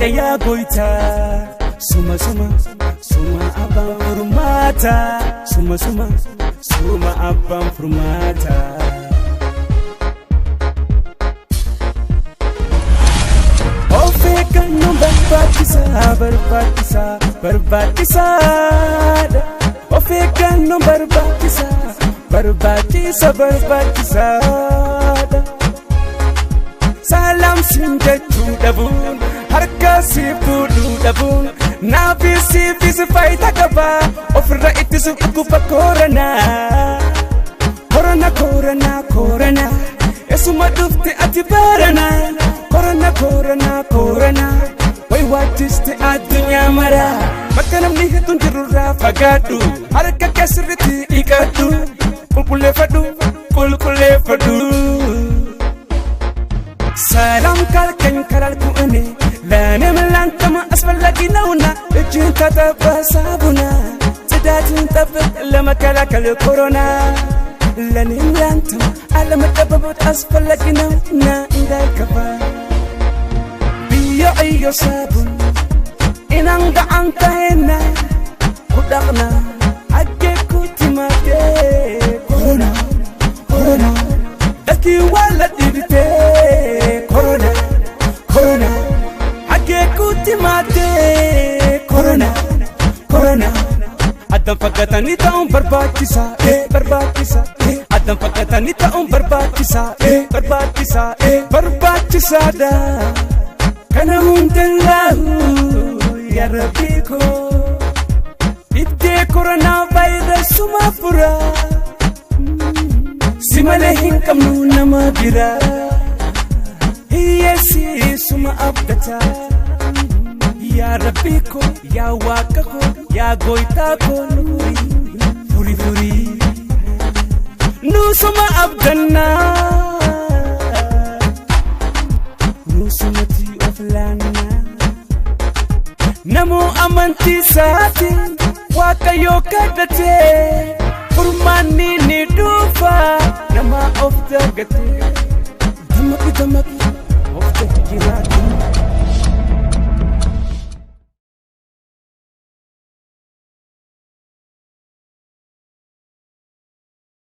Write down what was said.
Waaqa yaa goytaa, suma suma suma abbaan furmaata, suma suma suma abbaan furmaata. Of eeggannoon barbaachisaa, barbaachisaa, barbaachisaadha. Of eeggannoon barbaachisaa, barbaachisa, barbaachisaadha. Salaam siin jechuu dhabuun, harka siif fuudhuu dhabuun, naafis siifis faayidaa qaba, ofirra ittisuuf dhukkuba koronaa. Korona, korona, korona, esuma dhufte ati barana? Korona, korona, korona, way waachiste addunyaa mara. Bakka namni hedduun jirurraa fagaadhu, harka kee sirriitti dhiqadhu, qulqulleeffadhu, qulqulleeffadhu. ሰላም ካልከኝ ካላልኩ እኔ ለእኔም ላንተም አስፈላጊ ነውና፣ እጅን ታጠብ በሳቡና፣ ጽዳትን ጠብቅ ለመከላከል ኮሮና። ለእኔም ላንተም አለመጠበብ አስፈላጊ ነውና እንዳይከፋ። Biyo iyo saabuun inaan gacantaheenna ku dhaqna, xaggee ku timaadee korona? Korona dadkii waa la dhibitee. Korona, korona, xaggee ku timaadee korona? Korona addan faggatanii ta'uun barbaachisaa, barbaachisa. Addan faggatanii ta'uun barbaachisaa, barbaachisaa, barbaachisaadha. Kana hundallaahu yaa Rabbii koo, dhibdee koronaa vaayirasuma fura, si malee hin qabnu nama biraa, hiyyeessi suma abdataa. Yaa Rabbii koo, yaa Waaqa koo, yaa gooytaa koo, nu furii, furii, furii, nusuma abdannaa, nusumatti of laannaa. Namuu amantii isaatiin Waaqayyoo kadhatee, furmaanni ni dhufa nama of dagatee. Dammaqi, dammaqi, of jiraatu.